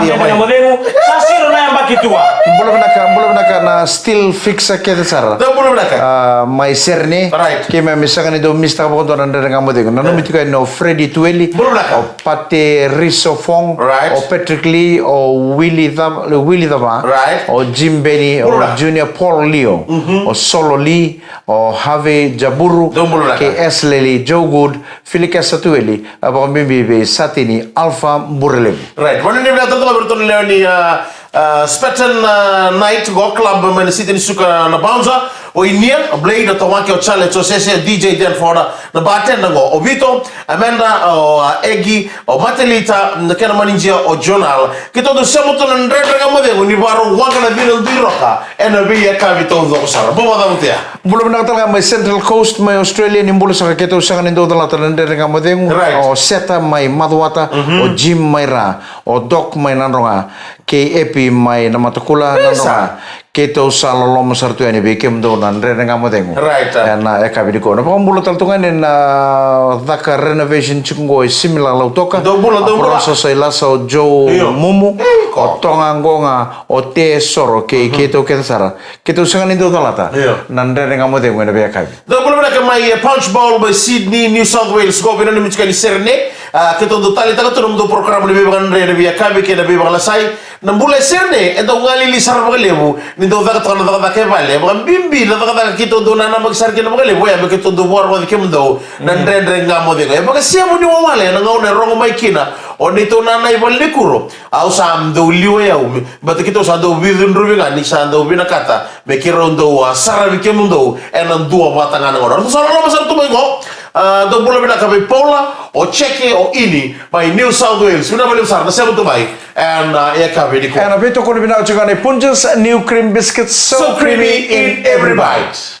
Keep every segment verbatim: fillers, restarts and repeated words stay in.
Dredre Ga Mo Cegu. Sa siro na yabaki tu ga. Bula vinaka, bula vinaka na Steel Fixer kece sara. Dou bula vinaka. Ah, mai Serene. Right. Keimami sega ni dau misstaka vakadua na Dredre Ga Mo Cegu. Nanumi tiko yani o Freddy Tueli. Bula vinaka. O Pate Risofong. Right. O Patrick Lee, o Willy Cava, Willy Cava. Right. O Jim Benny, o Bula. Junior Paul Leo. Mhm. O Solo Lee, o Harvey Jaburu. Dou bula vinaka. Kei Esleli Joe Good, Filikesa Tueli, a vakabibi vei Satini Alpha Burelevu. Right. Vana ni vinaka tale ga vei iratou na lewe ni, ah, ah, Spetton, ah, Night qo club mai na siti ni suka na Bouncer. O Inia, o Blade, o Tawake, o Charlie, o Sese, o D J Danford, na bartender qo, o Vito, Amanda, o, ah, Egi, o Matelita, na kena manidia, o Jonal. Keitou dau sema tu na Dredre Ga Mo Cegu ni vakarau waqa na vina dui roka ena veiyakavi taucoko sara. Bau vakacavutia. Bula vinaka tale ga mai Central Coast, mai Australia, ni bula saka. Keitou sega ni dau calata na Dredre Ga Mo Cegu. Right. O Seta mai Macuata, mhm, o Jim mai Ra, o Doc mai Nadroga, kei Epi mai Namatakula, Nadroga. Keitou sa loloma sara tu yani vei kemudou na Dredre Ga Mo Cegu. Right. Ena yakavi nikua. Na vakabula tale tu ga yani na Caka Renovation tiko qo e Simila Lautoka. Dou bula, dou bula. Aprosa sa i lasa o Joe Io. Mumu. Iko. O Toga Qoga, o Te Soro, kei, mhm, keitou kece sara. Keitou sega ni dau calata. Io. Na Dredre Ga Mo Cegu ena veiyakavi. Dou bula vinaka mai, eh, Punchbowl mai Sydney, New South Wales. Qo vei na nomu tiko ni Serene. A, keitou dau taleitaka tu na nomudou porokaramu ni veivakadre ena veiyakavi kei na veivakalasai. Na bula e sere ne e dau galili sara vakalevu ni dau cakataka na cakacaka e vale, e vakabibi na cakacaka keitou dau nanamaki sara kina vakalevu. Oya me keitou dau vakarogoci kemudou na Dredre Ga Mo Cegu. E vakasevu ni wawale ena gauna e rogo mai kina o neitou nana i valenikuro. Au sa dau liwa e au me, baleta keitou sa dau veicudruvi ga ni sa dau vinakata me keirau dau, a, saravi kemudou ena dua vata ga na gauna. Ratou sa loloma sara tu mai qo. A, dou bula vinaka vei Paula, o Jackie, o Ini mai New South Wales. Vinaka vakalevu sara na sema tu mai ena, a, yakavi nikua. Ena veitokoni vinaka tiko ga nei Punjas New Cream Biscuits, so creamy in every bite.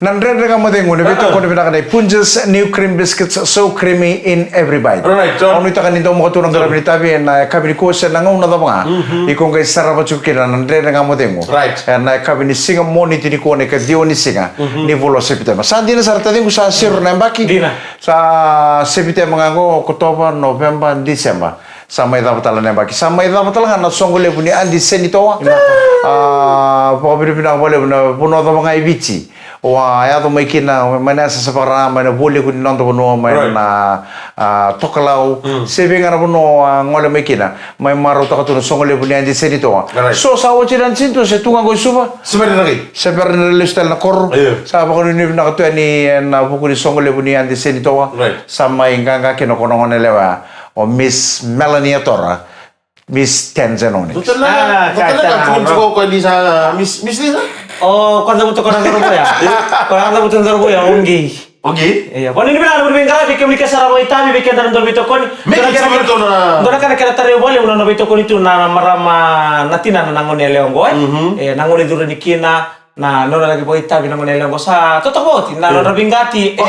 Na Dredre Ga Mo Cegu, na veitokoni vinaka nei Punjas New Cream Biscuits, so creamy in every bite. Right, John. Au nuitaka ni dau maka tu na qaravi ni tavi ena yakavi nikua se na gauna cava ga. Iko qai sarava tiko kina na Dredre Ga Mo Cegu. Right. Ena yakavi ni siga Moniti nikua na ikaciwa ni siga ni vula o Sepiteba. Sa dina sara taciqu, sa siro na yabaki. Dina. Sa Sepiteba ga qo, Okotova, Noveba, Diseba. Sa mai cava tale na yabaki. Sa mai cava tale ga na soqo levu ni Adi Senitoa. A, vakavinavinaka vakalevu na vanua cava ga e Viti. Au a yaco mai kina, mai na yasayasa vakara, mai na vualiku ni noda vanua, mai na, a, tokalau. Se vei ga na vanua au a gole mai kina. Mai marautaka tu na soqo levu ni Adi Senitoa. So sa oti na Adi Senitoa, se tu ga qo i Suva. Se bera ni ra lesu tale na koro. Sa vakanuinui vinaka tu yani ena vuku ni soqo levu ni Adi Senitoa. Sa mai qaqa kina ko na gone yalewa ya. O Miss Melania Tora, Miss Ten Zenoni. Dua tale na, dua tale na ka tukuni tiko o koya ni sa Miss, Miss Lisa? O koya cavuta ko na cauravou ya. Ko na cavuta na cauravou ya, o Gei. O Gei? Io, ko ni vinaka na veiqaravi, kemuni ke sara vakaitavi vei keda na dau veitokoni. Me ke sara vakaitavi na. Dua na ka na kena tarai vakalevu na nona veitokoni tu na marama na tinana na gone yalewa qo, e. E, na gone curu ni kina, na nona laki vakaitavi na gone yalewa qo sa totoka oti na nodra veiqati, e.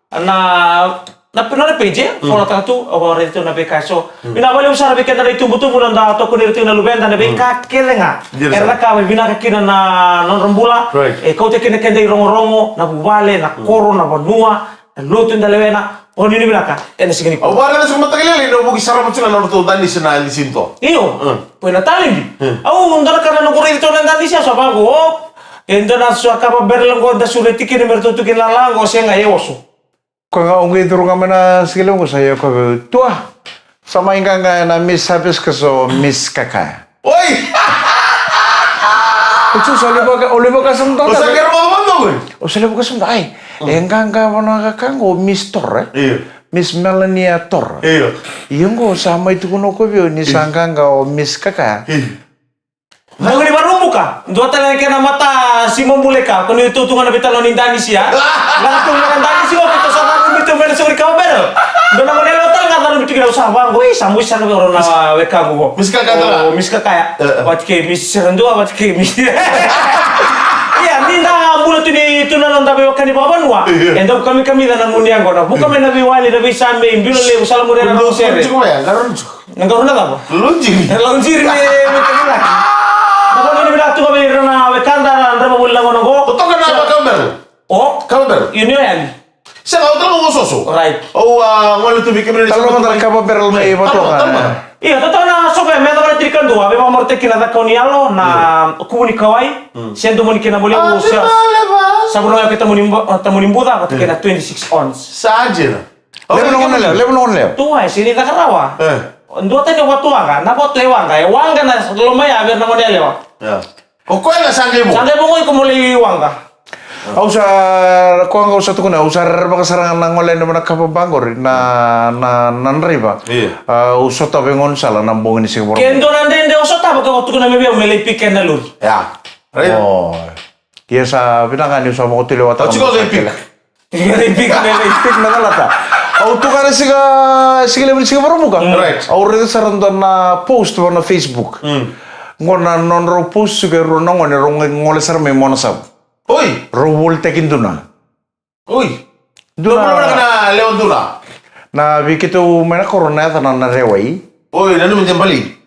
Na, na, na nona page, e, follow taka tu, au raica tu na veika eso. Vinaka vakalevu sara vei keda na itubutubu, na da tokoni ira tiko na luveda, na veika kece ga. Era na ka me vinaka kina na nodra bula. E kauta kina keda i rogorogo, na vuvale, na koro, na vanua, na lotu eda lewena. O ni vinaka ena siga nikua. Au vakaraica tiko mataqali lailai na vuki sara tiko na nodratou danisi na Adi Senitoa. Io. Ko na talenti. Au dua na ka na noqu raici tu na danisi, au sa vaqo. E dua na so a kava barrel qo da sureti kina me ratou tu kina lalaga, o sega, e oso. Ko ga au qai curu ga mai na siga levu qo sa ia ko vei tua. Sa mai qaqa ena Miss Hibiscus o Miss Kakaya. Oi! O tu sa levu ka, o levu ka sa mudou. O sa kero mudou. O sa levu ka sa mudou. Ai, e qaqa vana ka qo Miss Tora. Io. Miss Melania Tora. Io. Io qo sa mai tukuna ko vei au ni sa qaqa o Miss Kakaya. Io. Bogi ni Vakaraubuka, dua tale na kena mata sima bula e ka, ko ni tutu ga na veitalanoa ni danisi, a? Vaka tu ga na danisi, o keitou sa cana bitu mai na soqo ni kava barrel. Dua na gone yalewa tale ga cana bitu kina, au sa vaqo, e, sa mosi sara vei au na wekaqu qo. Miss Kakaya tale ga? O, Miss Kakaya. E, e. Vata kei Miss Seradua, vata kei Miss. Ia, ni da bula tu ni tu na noda veiwekani vakavanua. Io. E dau kamikamica na gunu yaqona. Vuka mai na veiwali, na veisamei, bilo levu, salamuri na noda sere. Qarauna tiko. Na qarauna cava? Laundry. E, laundry me, me kavinaki. Na qarauna ni vinaka tu ga vei ira na wekada, na drava voli na gauna qo. Totoka na kava barrel. O? Kava barrel. Io, ni o yani. Sega, au tala ga ososo. Right. Au a gole tu vei kemuni. Tala mada na kava barrel mai vatoka. Tala mada. Io, totoka na soqo ya me yacova na tinikadua, veivakamarautaki na cakau ni yalo, na kuvu ni kawai, se domoni kina mo levu, se. Sa vunau ya kei tamuni bu-, tamuni buca, vata kei na twenty-six ounce. Sa dina. Levu na gone yalewa, levu na gone yalewa. Tua, e sega ni caka rawa. E. Dua tani o vatu waqa, na vatu e waqa, e waqa na loma ya vei ira na gone yalewa. Ia. O koya ga sa qai vo. Sa qai vo qo iko mo lai waqa. Au sa, koya ga au sa tukuna, au sa rerevaka sara ga na gole yani mai na kava ba qori, na, na, na draiva. Io. Au sotava e gaunisala na bogi ni siga Vakaraubuka. Ke dua na dredre o sotava, ke o tukuna mai vei au me lai pick na lori. Ia. Right. O. Ia sa vinaka ni au sa vakatulewataka. O tiko qai pick. Pick me lai pick me calata. Au tukuna siga, siga levu ni siga Vakaraubuka. Right. Au raica sara dua na post va na Facebook. Qo na nodrau post tiko e rua na gone rau gole sara mai Monasavu. Oi. Rau volitaki duna. Oi. Duna. Dua na lewa duna. Na vei keitou mai na koro na yacana na Rewai. Oi, nanumi de bali.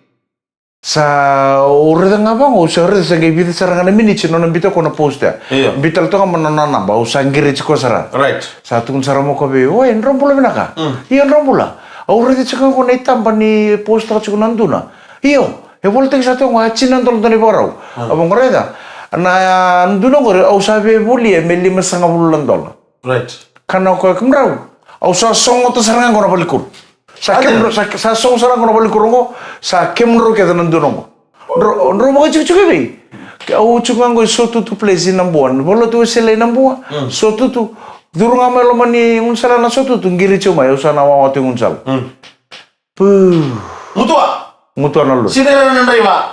Sa, au raica ga vaqo, au sa raica sa qai vica sara ga na miniti nona biuta ko na post ya. Io. Biuta tale toka mai nona naba, au sa qiriti ko sara. Right. Sa tukuna sara mai ko vei, oi, drau bula vinaka. Io, drau bula. Au raica tiko ga qo na itaba ni post taka tiko na duna. Io, e volitaki sa tiko ga, a, tini na dola dua na ivakarau. Au vaqo raica. Na duna qori, au sa via volia me limasagavulu na dola. Right. Kana o koya, kemudrau. Au sa sogota sara ga qo na valenikuro. Sa kemudrau, sa, sa sogo sara ga qo na valenikuro qo, sa kemudrau kece na dua na qo. Dro, dro vakaitikotiko vei. Au tiko ga qo i Sotutu place i Nabua. Vola tu Wesele i Nabua. Mm. Sotutu. Curu ga mai loma ni gaunisala na Sotutu, qiri tiko mai, au sa na wawa tu i gaunisala. Mm. Pu. Gutuwa. Gutuwa na lori. Sega na draiva.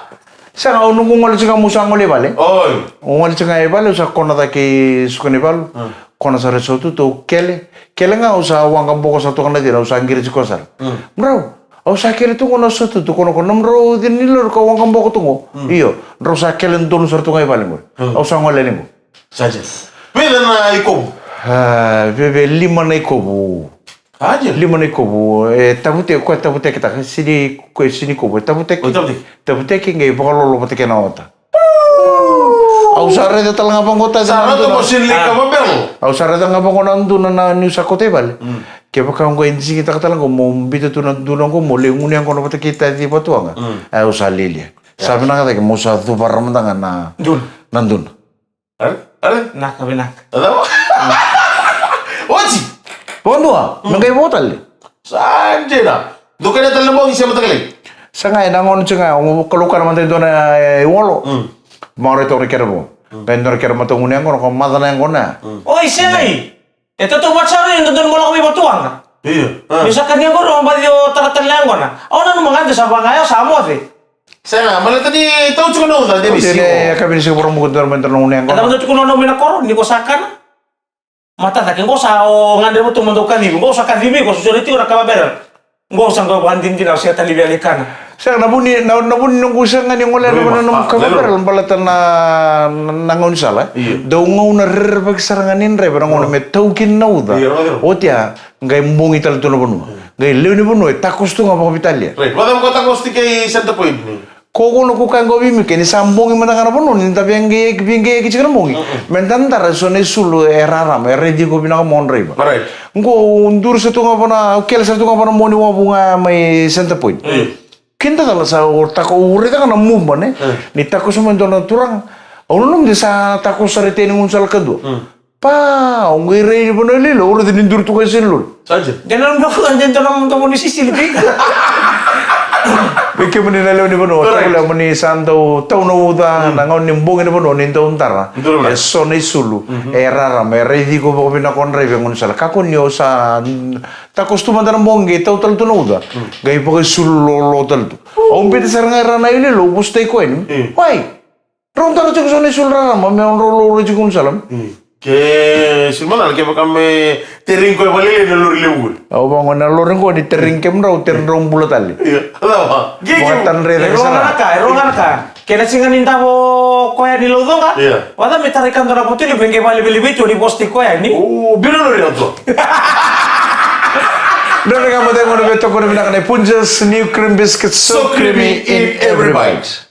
Sega, au noqu gole tiko ga, meu sa gole i vale. Oi. Au gole tiko ga i vale, au sa kona cake i suka ni valu. Mm. Kona sara i Sotutu, au kele. Kele ga, au sa waqa boko sa toka na cina, au sa qiri tiko sara. Mm. Drau, au sa kele tu qo na Sotutu, kona, kona, nomudrau cina ni lori kau waqa boko tu qo. Mm. Io, drau sa kele donu sara tu ga i vale qori. Mm. Au sa gole yani qo. Sa dina. Vica na ikovu? A, vica, vica, lima na ikovu. Aje. Lima na ikovu, e, tavuteki, koya tavutekitaka, sini, koya sini ikovu, e tavuteki. O, tavuteki. Tavuteki, qai vakalolo vata kei na ota. Au sa raica tale ga vaqo, sa raica mo sini lika vabelo. Au sa raica ga vaqo na duna na niu sa kauta i vale. Mm. Kevaka qo e digitaka tale qo, mo biuta tu na duna qo, mo lai gunu yaqona vata kei taci vatuwaqa. Mm. Au sa lialia. Sa vinaka cake, mo sa cuva ra mada ga na duna. Na duna. Are? Are? Vinaka, vinaka. Oti! Vakadua, me qai vo tale. Sa dina. Dou kania tale na bogi se mataqali? Sa qai na gauna tiko ga, o Kalou kana mada e dua na, e, iwolo. Mm. Maore toka na kere vo. Mm. Qai dua na kere mataqali yaqona, ko maca na yaqona. Mm. Oi, sega i. E tautauvata sara ni dodonu mo lako mai vatuwaqa. Io. A. Ni sa kania qori o baci o tara tale na yaqona. Au nanuma ga de sa vaqo ya sa moce. Sega, baleta ni tau tiko na uca, Davis. Io. Io, e ka vini se varamuka dua mai dua na gunu yaqona. Eda mada tiko na nau mai na koro, ni ko sa kana. Mata cake, qo sa o gadreva tu mada o kacivi, qo sa kacivi, qo sa sore tiko na kava barrel. Qo sa qo vakadinadina, au sega tale ni via lai kana. Sega, na vuni, na, na vuni noqu sega ni gole yani vua na nomu kava barrel, baleta na, na, na gaunisala. Io. Dau gauna rerevaki sara ga ni draiva na gauna me tau kina na uca. Io, io. Oti ya, qai bogi tale tu na vanua. Qai lewe ni vanua e takoso tu ga vakavitalia. Right. Vakacava ko takoso tiko i Centre Point ni? Ko gauna ko kaya qo vei Mike, ni sa bogi mada ga na vanua, ni da veiqaiyaki, veiqaiyaki tiko na bogi. Mm-mm. Me da dara eso na isulu e rarama, e raici iko vinaka mo draiva. Right. Qo au duri sa tu ga vana, au kele sa tu ga vana moni wavu ga mai Centre Point. Mm. Kida cala sa o tako, au raica ga na muma, ne? Mm. Ni takoso mai dua na turaga. Au nanuma de sa takoso sara i tei ni gaunisala kadua. Mm. Pa, au qai rai ni vanua iloilo, au raica ni duri tu ga e sini lori. Sa dina. Dina na muna ko dina na muna ko ni sisili pi. Vei kemuni na lewe ni vanua, correct, takulea moni sa dau tau na uca, mm, na gauna ni bogi na vanua ni dau dara. Duru na. E so na isulu, mhm, e rarama, e raici iko vakavinaka o draiva e gaunisala. Kakua ni o sa, mm, takoso tu mada na bogi, tau tale tu na uca. Mm. Qai vakaisulu lolo tale tu. Au biuta sara ga e ra na iloilo, au vosataki koya ni. Mm. Wai. Drau dara tiko so na isulu rarama me o drau laurai tiko gaunisala. Mm. Ke sili macala kevaka me teregi koya vakalailai na lori levu qori. Au vaqo na lori qo ni teregi kemudrau, teregi drau bula tale. Io. Cava? Vakatadrei cake sara. E roga na ka, e roga na ka. Kena siga ni davo koya ni laucoqa. Io. Vata me tarai ka dua na votu ni me qai vakalevelevei tu ni vosa tiko koya ni. O, biu na lori na tua. Drau na ka mo tei gona me tokona vinaka na Punjas, new cream biscuits, so creamy in every bite.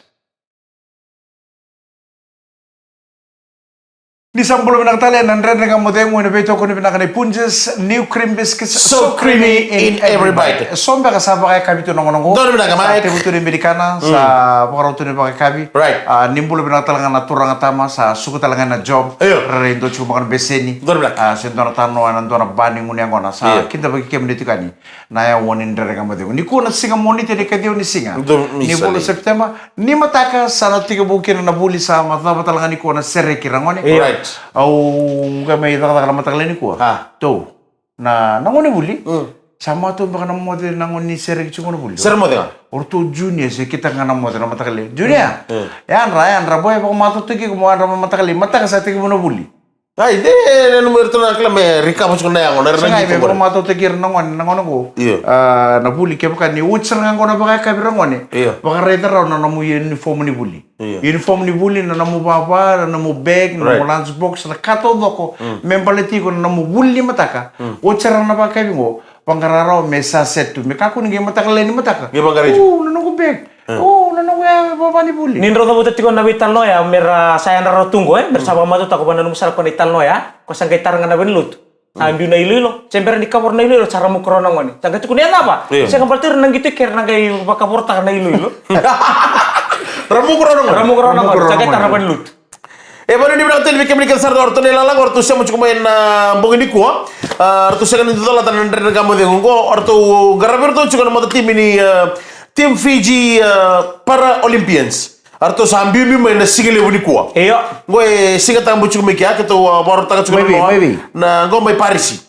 Ni sa bula vinaka tale na Dredre Ga Mo Cegu ena veitokoni vinaka nei Punjas, new cream biscuits, so creamy in every bite. So beka sa vakayakavi tu na gauna qo. Donu vinaka, Mike. Sa tevu tu na imadikana, sa vakarau tu na ivakayakavi. Right. A, ni bula vinaka tale ga na turaga tama, sa suka tale ga na job. Io. Rairai dua tiko maka na beseni. Donu vinaka. A, se dua na tanoa ena dua na ba ni gunu yaqona. Sa kidavaki kemuni tiko yani. Na yawa ni Dredre Ga Mo Cegu. Nikua na siga Moniti, ena ikaciwa ni siga ni vula o September. Ni mataka sa na tekivu kina na vuli, sa macava tale ga nikua na sereki ragone. Right. Au qai mai cakacaka na mataka lailai nikua. A. Tou. Na, na gone vuli. Mm. Sa matou beka na moce na gone ni sereki tiko na vuli. Sere moce ga. O ratou junior se kitaka ga na moce na mataka lailai. Junior. Mm. Yadra, yadra, boy, vakamatautaki iko mo yadra mai mataka lailai. Mataka sa tekivu na vuli. Ai, de, nanuma iratou na kila me recover tiko na yago, na... Sa qai me vakamatautaki ira na gone, na gone qo. Io. A, na vuli, kevaka ni oti sara ga qo na vakayakavi ragone. Io. Vakaraica rawa na nomu uniform ni vuli. Io. Uniform ni vuli, na nomu vava, na nomu bag, na nomu lunch box, na ka taucoko. Mm. Me baleti iko na nomu vuli ni mataka. Mm. Oti sara na vakayakavi qo, vaqara rawa me sa set tu. Me kakua ni qai mataka lailai ni mataka. Qai vaqarai tu. O, na noqu bag. E. O, na noqu, e, vava ni vuli. Ni drau cavuta tiko na veitalanoa me ra sa yadra rawa tu qo, e, me ra sa vakamatautaka, vakananuma sara ko na italanoa, ko sa qai tara ga na valenilotu. Sa biu na iloilo, se bera ni kavoro na iloilo, sa ramuka rawa na gone. Sa qai tukuni, e cava? Io. Sega, baleta ira na qito kei ira na qai vakavorotaka na iloilo. Ramuka rawa na gone. Ramuka rawa na gone. Sa qai tara na valenilotu. E vanuinui vinaka tale vei kemuni kece sara o ratou na ilala o ratou sema tiko mai na bogi nikua. A, ratou sega ni dodolata na Dredre Ga Mo Cegu qo, o ratou qaravi ratou tiko na mata timi ni, a, Team Fiji, a, Para Olympians. A ratou sa biubiu mai na siga levu nikua. Io. Qo e Siga Tabu tiko mai kea, keitou, a, vakarautaka tiko na noa. Na qo mai Parisi.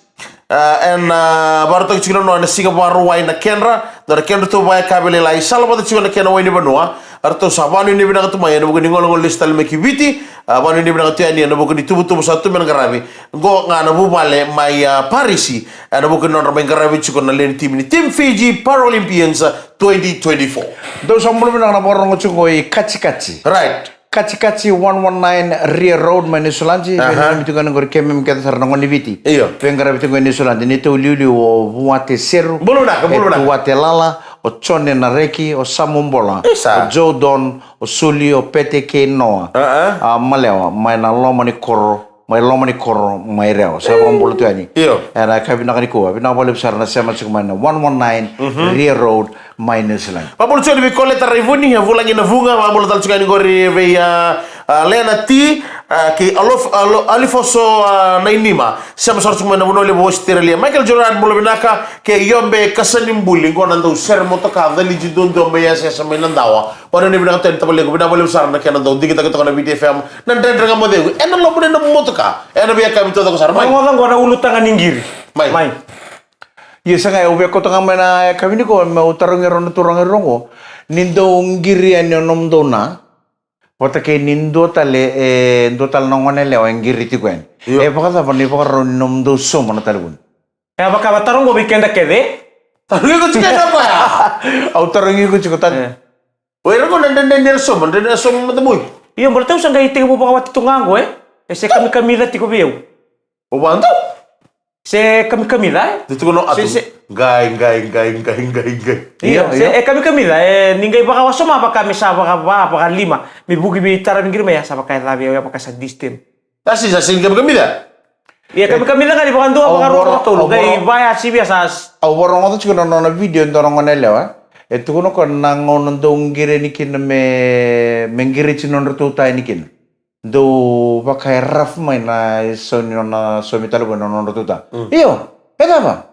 A, ena, a, vakarautaki tiko na noa ena siga Vakarauwai na kedra, na kedratou vakayakavi lailai, sala vata tiko na kena wai ni vanua. A ratou sa vanuinui vinaka tu mai ena vuku ni golegole lesu tale mai ki Viti. A, vanuinui vinaka tu yani ena vuku ni tuvatuva sa tu mai na qaravi. Qo ga na vuvale mai, a, Parisi, ena vuku ni nodra mai qaravi tiko na lewe ni timi ni Team Fiji Paralympians, a, twenty twenty-four. Dou sa bula vinaka na vakarorogo tiko qo i Katsikatsi. Right. Katsikatsi one one nine Ria Road mai Niusiladi. Aha. Vei nanumi tiko yani qori keimami kece sara na gone ni Viti. Io. Veiqaravi tiko qo i Niusiladi. Neitou iliuliu o Vuate Seru. Bula vinaka, bula vinaka. E Tuate Lala, o Jone Nareki, o Samu Bola, isa, o Joe Don, o Suli, o Pete kei Noa. A, a. A, Malewa, mai na loma ni koro, mai loma ni koro, mai Rewa. Sa vakabula tu yani. Io. Ena yakavi vinaka nikua. Vinaka vakalevu sara na sema tiko mai na one one nine, mhm, Ria Road, mai Niusiladi. Vakabula tiko yani vei Koleta Raivuni, a, Vulagi na Vuga, vakabula tale tiko yani qori vei, a, a, Lena T, a, kei Alof-, Alo-, Alifoso, a, Nainima. Sema sara tiko mai na vanua levu o Australia. Michael Gerard, bula vinaka, kei Iobe Kasanibuli, qo na dau sere motoka, caliji duadua mai yasayasa mai Nadawa. Vanuinui vinaka tu yani tavalequ, vinaka vakalevu sara na kena dau digitaki toka na Viti F M, na Dredre Ga Mo Cegu, ena loma ni nomu motoka, ena veiyakavi taucoko sara. Mai. Rogoca qo na ulutaga ni qiri. Mai. Mai. Ia sa qai au via kauta ga mai na yakavi nikua meu tarogi rau na turaga rau qo. Ni dau qiri yani o nomudou na, vata kei ni dua tale, e, dua tale na gone yalewa e qiri tiko yani. Io. E vakacava na ivakarau ni nomudou sauma na talevoni? E a vaka va taro qo vei keda kece. Tarogi iko tiko e na koya. Au tarogi iko tiko tale. E. O ira qo na dredre ni ra sauma, dredre ni ra sauma mada mai. Io, baleta au sa qai tekivu vakawati tu ga qo, e. E se kamikamica tiko vei au. O vadu? Se kamikamica, e? Dou tukuna o Atu. Se, se. Qai, qai, qai, qai, qai, qai. Io, io, se, io. E kamikamica, e, ni qai vakawasoma vaka me sa vaka va, vakalima. Me vuki vei tara me qiri mai, a sa vaka e cavi au, ya vaka sa disturb. A si, sa sega ni kamikamica. Ia, kamikamica ga ni vakadua, vakarua, vakatolu, qai vaya sivia sa. Au vakarogoca tiko na nona video e dua na gone yalewa, e. E tukuna o koya na gauna dau qiri yani kina me, me qiri tiko na nodratou ta yani kina. Dau vaka e rough mai na isau ni nona saumi talevoni na nodratou ta. Mm. Io, e cava?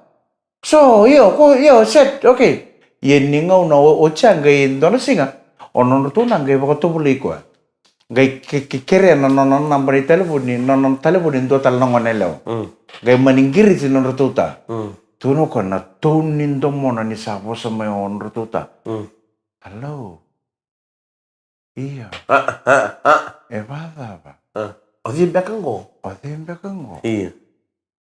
So, io, ko, io, set, okay. Ia ni gauna o, oti ya qai dua na siga, o nodratou na qai vakatovolei koya. Qai ke, ke, kerea na nona naba ni talevoni, na nona talevoni dua tale na gone yalewa. Mm. Qai mani qiriti nodratou ta. Mm. Tukuna o koya na tone ni domona ni sa vosa mai o nodratou ta. Mm. Hello. Io. A, a, a. E vakacava? A. O cei beka qo? O cei beka qo? Io.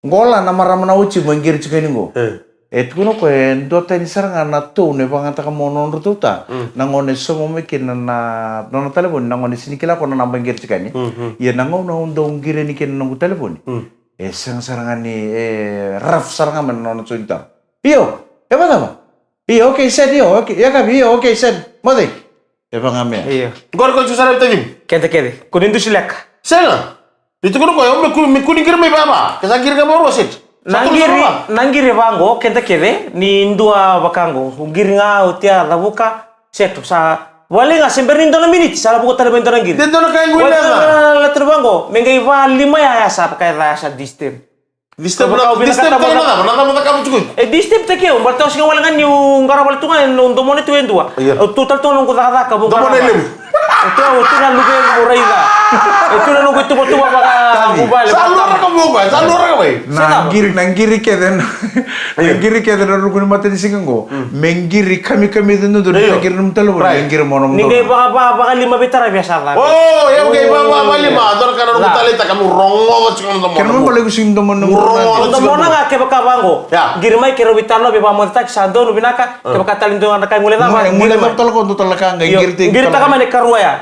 Qo la na marama na oti mai qiri tiko yani qo. E. E tukuna o koya e duatani sara ga na tone e vakayagataka mai o nodratou ta. Mm. Na gauna e sauma mai kina na, na nona talevoni, na gauna e sega ni kila o koya na naba e qiri tiko yani. Mm, mm. Ia na gauna au dau qiri yani kina na noqu talevoni. Mm. E sega sara ga ni, e rough sara ga mai na nona saumi taro. Io, e vakacava? Io, okay, set, io, okay, yakavi, io, okay, set. Moce. E vaka ga me. Io. Qori ko tiko sara e tacimu. Keda kece. Ko ni dusi leka. Sega. Ni tukuna o koya, me ku, me kua ni qiri mai vava. Ke sa qiri ga mai rua set. Na qiri, na qiri vaqo, keda kece, ni dua vaka qo. O qiri ga, o tia, cavuka, set, sa. Vale ga, se bera ni dua na miniti, sa cavuka tale mai dua na qiri. De dua na ka e qo i leca. Vale ga, la tale vaqo. Me qai va lima ya, ya sa, vaka ya sa disturb. Disturb na, disturb tale na cava, na cava cakava tiko. E disturb taki au, baleta au sega wale ga niu qaravi wale tu ga, au domona tu e dua. Io. Au tu tale tu ga noqu cakacaka, vou qaravi. Domona e levu. Au tu, au tu na luve mo raica. Au tu na noqu ituvatuva vaka vuvale. Sa luraka mo koya, sa luraka mai. Na qiri, na qiri kece na, na qiri kece na ruku ni matanisiga qo. Mm. Me qiri kamikamica dodonu, io, me qiri nomu talevoni, right, me qiri mo nomu. Ni qai vaka, vaka, vakalima veitaravi a sa cava. O, io, qai vaka, vaka, vakalima. Dua na ka na nomu taleitaka, mo rogoca tiko na domona. Kena ibalebale iko sega ni domona nomu. Mo rogoca tiko. Domona ga kevaka vaqo. Ya. Qiri mai keirau veitalanoa, veivakamocetaki, sa donu, vinaka, kevaka tale dua na ka e guilecava. Guilecava tale ko dua tale ka, qai qiritaki. Io, qiritaka mai na ikarua ya.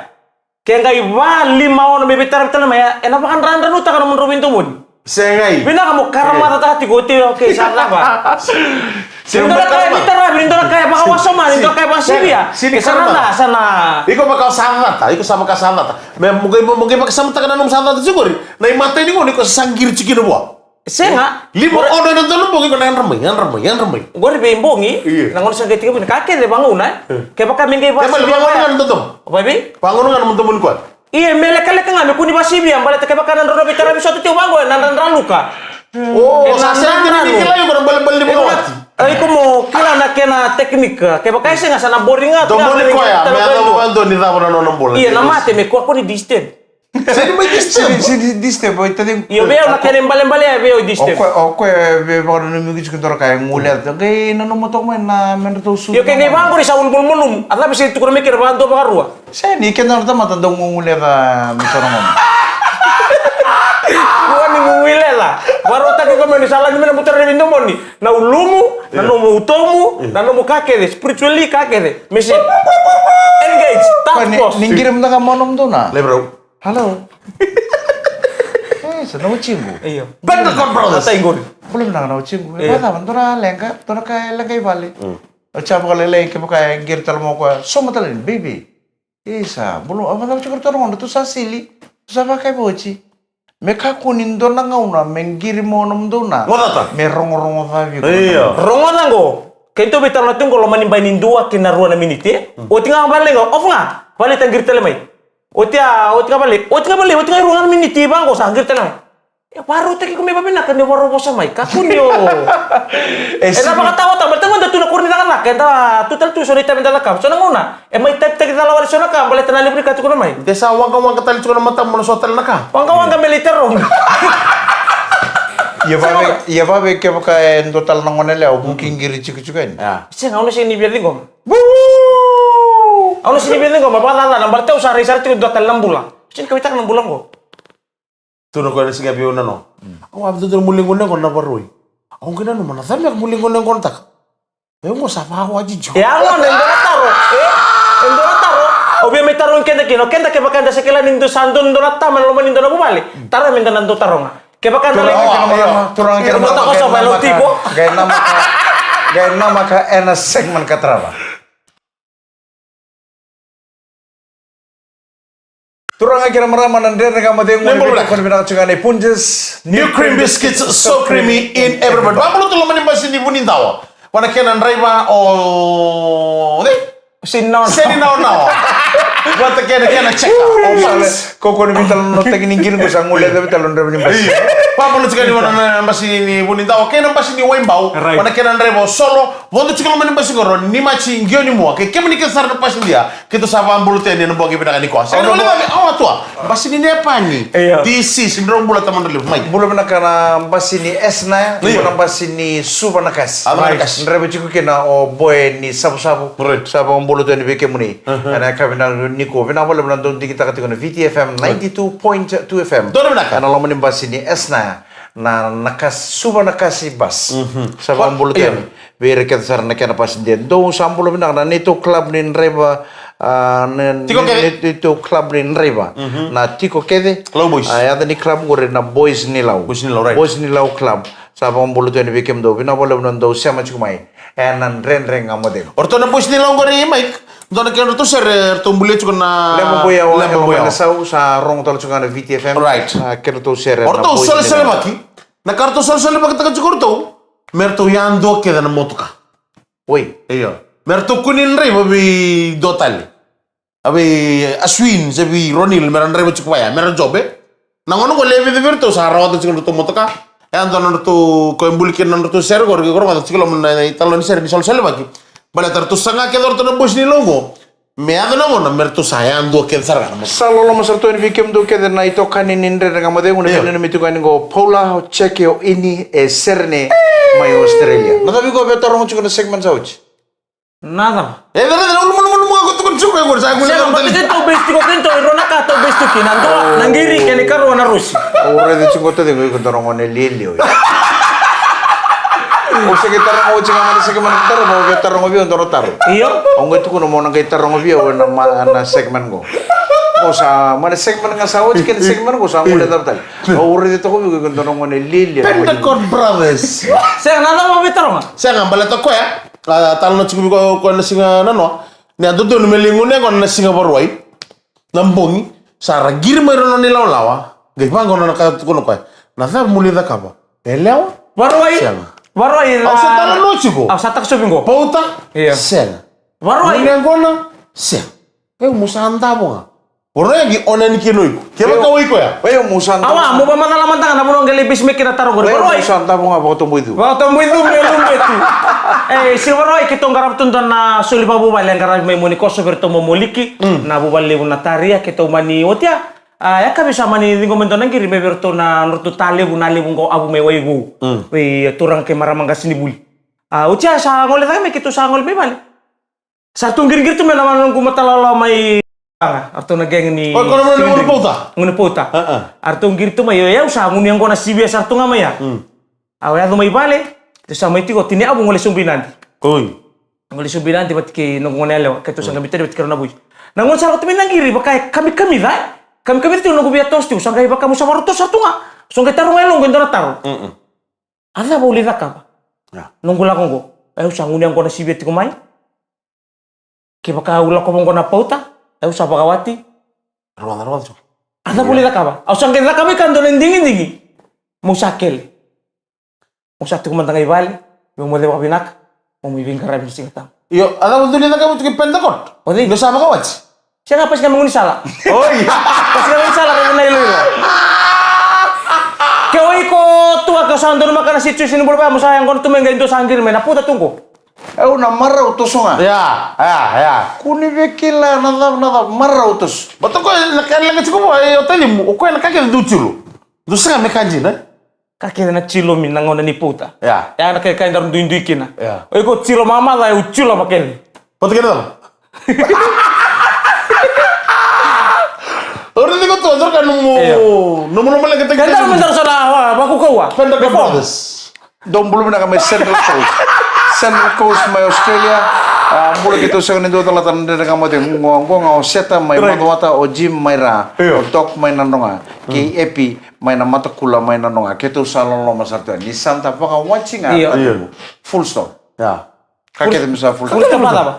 Ke qai va, lima, ono me veitaravi tale mai ya, ena vakadradranutaka nomudrau veidomoni. Segai. Vinaka mo karamacataka tiko oti, okay, sa cava. Ni dua na ka e veitaravi, ni dua na ka e vakawasoma, ni dua na ka e vakasivia. Sega, sega. Ke sa na, sa na. Iko vaka sa cata, iko sa vaka sa cata. Me mo qai, mo qai vakasamataka na nomu sa cata tiko qori. Na imatai ni gauna iko sa qiri tiko kina vua. Sega. Lima, ono ena dua na bogi, iko na yadra mai, yadra mai, yadra mai. Qori veibogi, io, na gauna sa qai tiko vei na ka kece vagauna, e. Kevaka me qai vakasivia. Vagauna ga na dodomo. Vakaevei? Vagauna ga na domo ni koya. Ia, me lekaleka ga, me kua ni vakasivia, baleta kevaka na drau na veitaravi sota tiko vaqo, e na dradraluka. O, e sa na sega ni dradraluka. Kilai iko na balebale ni vakawati. Ai, iko mo kila na kena teknika. Kevaka e sega sa na boring ga. Domoni koya, me yacova vakadua ni cava na nona bula. Ia, na mate, me kua ko ni disturb. Sega ni mai disturb. Sega ni, sega ni disturb, oi, tading. Io, vei au na kena ibalebale, vei au disturb. O koya, o koya, vei vakananumi ki tiko dora ka e guleca. Qai nanuma toka mai na me dratou su. Io, ke qai vaqori sa ulumalumalumu. A cava se tukuna mai kina vakadua vakarua. Sega ni keda na tamata dau guguleca me tara gona. Kua ni guguleca. Varautaki ko me ni sa lagi me na butara na veidomoni. Na ulumu, na nomu utomu, na nomu ka kece, spiritually ka kece. Me se engage, task force. Ni qiri mada ga mo nomu dona. Lebrau. Hello. E, sa na watiqu. Io. Band of God Brothers. Ata i qori. Bula vinaka na watiqu. E. Vacava, dua na leqa, dua na ka e leqa i vale. Mm. O ca vakalailai kevaka e qiri tale mo koya. Soma tale ni, baby. Isa, bula, a vacava tiko ratou na gauna, ratou sa sili. Ratou sa vakaivoji. Me kakua ni dua na gauna, me qiri mo na mudou na. Gocata. Me rogorogo cavi ko. Io. Rogoca qo. Keitou veitalanoa tiko qo loma ni bai ni dua ki na rua na miniti, e? Mm. Oti ga vale qo, off ga. Vale ta qiri tale mai. Oti a, oti ga vale, oti ga vale, oti ga e rua ga na miniti vaqo sa qiri tale mai. E varautaki iko me vavinaka ni o vakarau vosa mai. Kakua ni o. E na vakataotao, baleta qo da tu na koro ni cakacaka, eda tu tale tu so na itavi da cakava. So na gauna, e mai tavitaki cala wale so na ka, baleta na levu ni ka tukuna mai. De sa waqawaqa tale tiko na matamu mo na so tale na ka. Waqawaqa me lai tarogi. Ia vave, ia vave kevaka e dua tale na gone lewa, vuki qiri tikotiko yani. Sega, au na sega ni via ciqoma. Au na sega ni via ciqoma, vakacacana, baleta au sa rai sara tiko dua tale na bula. Sega ni kauaitaka na bula qo. Tu na koya na siga vei au na no. Au a vitutu na muli gone qo na varoi. Au qai nanuma na cava me ka muli gone qo na taka. E qo sa vakawa jijiko. E a gona, e dua na taro. E, e dua na taro. Au via mai tarogi keda kina, o keda kevaka eda se kila ni dua sa dua na dua na tama na loma ni dua na vuvale. Taro me da na dua taroga. Kevaka na lai. Turaga kei na marama, turaga kei na marama, qai namaka, qai namaka, qai namaka ena segment ka tarava. Turaga kei na marama na Dredre Ga Mo Cegu, ni veitalanoa vinaka tiko ga nei Punjas. New cream biscuits, so creamy in every bite. Vakabula tu loma ni basi ni Vunidawa. Vua na kena draiva o, ne? Seni Naonawa. Seni Naonawa. Vata kena, kena cheka. O, sale. Ko ko ni veitalanoataki ni qiri qo sa guleca veitalanoa draiva ni basi. Io. Vakabula tiko ga ni vua na basi ni Vunidawa. Kei na basi ni Waibau. Right. Vua na kena draiva o Solo. Vodo tiko loma ni basi qo, ni maji qio ni mua. Kei kemuni kece sara na pasidia, keitou sa vakabula tu yani ena bogi vinaka nikua. Sega ni vale vave, au a tua. Basi ni Nepani. Io. D C, sini drau bula tamana levu, mai. Bula vinaka na basi ni Esna, io, na basi ni Suva Nakasi. A, Suva Nakasi. Draiva tiko kina o Boe ni Savusavu. Right. Sa vakabula tu yani vei kemuni. Aha. Ena yakavi vinaka nikua. Vinaka vakalevu na dau digitaka tiko na V T F M ninety-two point two F M. Donu vinaka. Ena loma ni basi ni Esna. Na, na Nakasi, Suva Nakasi bus. Mhm. Sa vakabula tu yani. Io. Vei ira kece sara na kena pasidia. Dou sa bula vinaka na neitou club ni draiva, a, na, Tiko Kece. Neitou club ni draiva. Mhm. Na Tiko Kece. Lau Boys. A, yaca ni club qori na Boys ni Lau. Boys ni Lau, right. Boys ni Lau club. Sa vakabula tu yani vei kemudou. Vinaka vakalevu na dou sema tiko mai. Ena Dredre Ga Mo Cegu. O ratou na Boys ni Lau qori, Mike. Dua na kedratou sere, eratou bulia tiko na Leba Boy Awa, Leba Boy Awa. Sa rogo tale tiko ga na V T F M. Right. A, kedratou sere na Boys ni Lau. O ratou solesolevaki. Na ka ratou solesolevakitaka tiko o ratou, me ratou yadua kece na motoka. Oi. Io. Me ratou kua ni draiva vei dua tale. A vei Aswin se vei Ronil me ra draiva tiko vaya, me ra job, e. Na gauna qo lewe vica vei ratou sa rawata tiko na ratou motoka. E a dua na ratou, ko e buli kina na ratou sere qo, qo rogoca tiko loma na italanoa ni sere ni solesolevaki. Baleta ratou saga kece o ratou na Boys ni Lau qo. Me yaco na gauna me ratou sa yadua kece sara ga na motoka. Sa loloma sara tu yani vei kemudou kece na itokani ni Dredre Ga Mo Cegu, na veinanumi tiko yani qo o Paula, o Jeke, o Ini, e Serene mai Australia. Na cava iko via taroga tiko na segment sa oti? Na cava? E, cava, cava, ulumalumalumu ga ko tukuna tiko qori, sa gole. Sega, baleta keitou base tiko, keitou e rua na ka tou base tiko kina, na dua na qiri kei na ikarua na rosi. Au raica tiko taciqu iko dua na gone lialia. Au sa qai taroga oti ga mai na segment ka tarava, au via taroga vei au dua na taro. Io. Au qai tukuna mo na qai taroga vei au ena ma-, na segment qo. Au sa, mai na segment ga sa oti kei na segment qo sa gole cava tale. Au raica toka vei iko dua na gone lialia. Pentecost Brothers. Sega, na cava au via taroga? Sega, baleta koya. A, talanoa tiko vei koya, koya na siga nanoa. Ni a dodonu me lai gunu yaqona na siga Vakarauwai. Na bogi, sa ra qiri mai ira na nona ilawalawa. Qai vaqo na ka tukuna o koya. Na cava mo lai cakava? E lewa? Vakarauwai. Sega. Vakarauwai. Au sa talanoa tiko. Au sa takasuvi qo. Pauta? Io. Sega. Vakarauwai. Gunu yaqona? Sega. E, mo sa davo ga. Vakaroroya qi, o na ni kina o iko. Kevaka o iko ya. Oi, o musa. Awa, mo vakamacala mada ga na vanua qai lai base mai kina na taro qori. Oi, o musa, davo ga vakatoboicu. Vakatoboicu me lumetu. E, se vakaroroya keitou qarava tu dua na soli vakavuvale e qaravi mai Monikoso vei iratou mai Moliki. Mm. Na vuvale levu na Taria, keitou mani oti ya. A, e ka vei sa mani ciqoma e dua na qiri mai vei iratou na nodratou ta levu, na levu qo avu mai Waivou. Mm. Vei turaga kei marama qasenivuli. A, oti ya sa gole cake mai keitou sa gole mai vale. Sa ratou qiriqiri tu mai na noqu matailalai mai. A, ratou na gang ni. Oi, ko na mona ni Gunu Pauta. Gunu Pauta. A, a. A ratou qiri tu mai, io, au sa gunu yaqona sivia sara tu ga mai ya. Mm. Au yaco mai vale, keitou sa mai tiko, tini avu gole sobu i Nadi. Oi. Gole sobu i Nadi vata kei noqu gone yalewa, keitou sa qai mai tani vata kei rau na vui. Na gauna sa ratou mai na qiri, vaka e kamikamica, e. Kamikamica tiko noqu via toso tiko, sa qai vaka mo sa vakarau toso sara tu ga. Sa qai taroga e loqu e dua na taro. Mm-mm. A cava au lai cakava? Ya. Noqu lako qo. Au sa gunu yaqona sivia tiko mai. Kevaka au lakova qo na pauta, au sa vakawati. Rogoca, rogoca tiko. A cava au lai cakava? Au sa qai cakava e ka dua na digidigi. Meu sa kele. Meu sa tiko mada ga i vale, meu moce vakavinaka, meu mai veiqaravi na Siga Tabu. Io, a cava dou lai cakava tiko e Pentecost? O cei? Meu sa vakawati. Sega, pasi ga me gaunisala. Oi. Pasi ga me gaunisala, ka na iloilo. Ke o iko tu ga, ke o sa donumaka na situation ni bula vaya, mo sa yaqona tu mai qai dua sa qiri mai na pauta tu qo. Au na marau toso ga. Ya, ya, ya. Kua ni via kila na cava, na cava, marau toso. Baleta o koya na ka e leqa tiko vua, e, o talimu, o koya na ka kece dau tilo. Dau sega me ka dina, e? Ka kece na tilomi na gauna ni pauta. Ya. Ya na ka, ka daru duidui kina. Ya. O iko tilo mamaca, au tilo vakakece. Vata kei na cava? O raici iko tu, o caka nomu, io, nomu, nomu leqa taki. Ka daru me daru sa na, a, vakaukaua. Penda ka brothers. Dou bula vinaka mai Central Coast. Central Coast mai Australia. A, bula keitou sega ni dua tale na Dredre Ga Mo Cegu qo, qo ga o Seta mai, right, Macuata, o Jim mai Ra, io, o Doc mai Nadroga, kei, mm, Epi mai Namatakula mai Nadroga. Keitou sa loloma sara tu yani. Ni sa da vakawati ga. Io. Io. Full stop. Ya. Ka kece me sa full stop. Full stop na cava?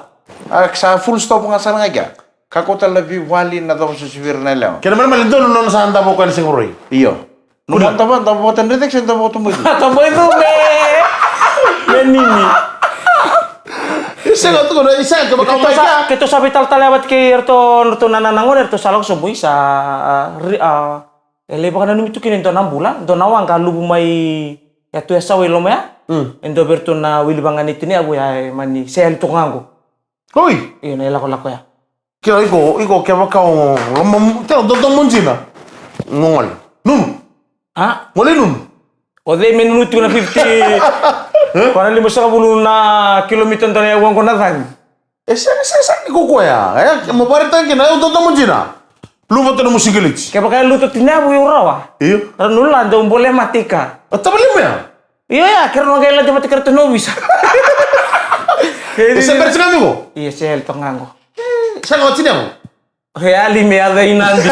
A, sa full stop ga sara ga kea. Kakua tale na veivali, na cava sosovi ira na yalewa. Kena ibalebale donu nona sa davo o koya na siga Vakarauwai. Io. Kua ni davo, davo vata Dredre, se davo vata Tomboicu. Tomboicu me, me nini. E sega tu, e sega, kevaka o mai kea. Keitou sa veitalatala vata kei iratou, iratou na, na, na gone, iratou sa lako sobu, sa, a, ri-, a, e lai vakananumi tu kina e dua na bula, dua na waqa luvu mai, ya tu ya sa wai loma ya. Mm. E dua vei iratou na wili vaqa ni tini avu ya, e mani se yali toka ga qo. Oi! Io, na ilakolako ya. Kila iko, iko kevaka o loma, tena dodomo dina. Gogole. Nunu. A? Gole nunu. O cei me nunu tiko na fifty? Ko na limasagavulu na kilomita dua na yau qo na cagi. E sega, sega, sega ni ko koya. E, mo varetaki na yau dodomo dina. Luva tona mo sikiliti. Kevaka e luto tini avu i rawa. Io. Ra nula dau bole matika. A tavalima ya. Io ya, kera no qai lade vata kera tu na ovisa. E se beresi na duko? Io, se yali toka ga qo. E, sa qo tini avu. He ali me a dai nandi.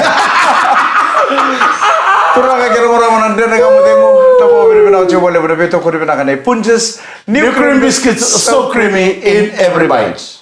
Turaga kei na marama na Dredre Ga Mo Cegu, toko vinavinaka tiko vakalevu na veitokoni vinaka nei Punjas New Cream Biscuits, so creamy in every bite.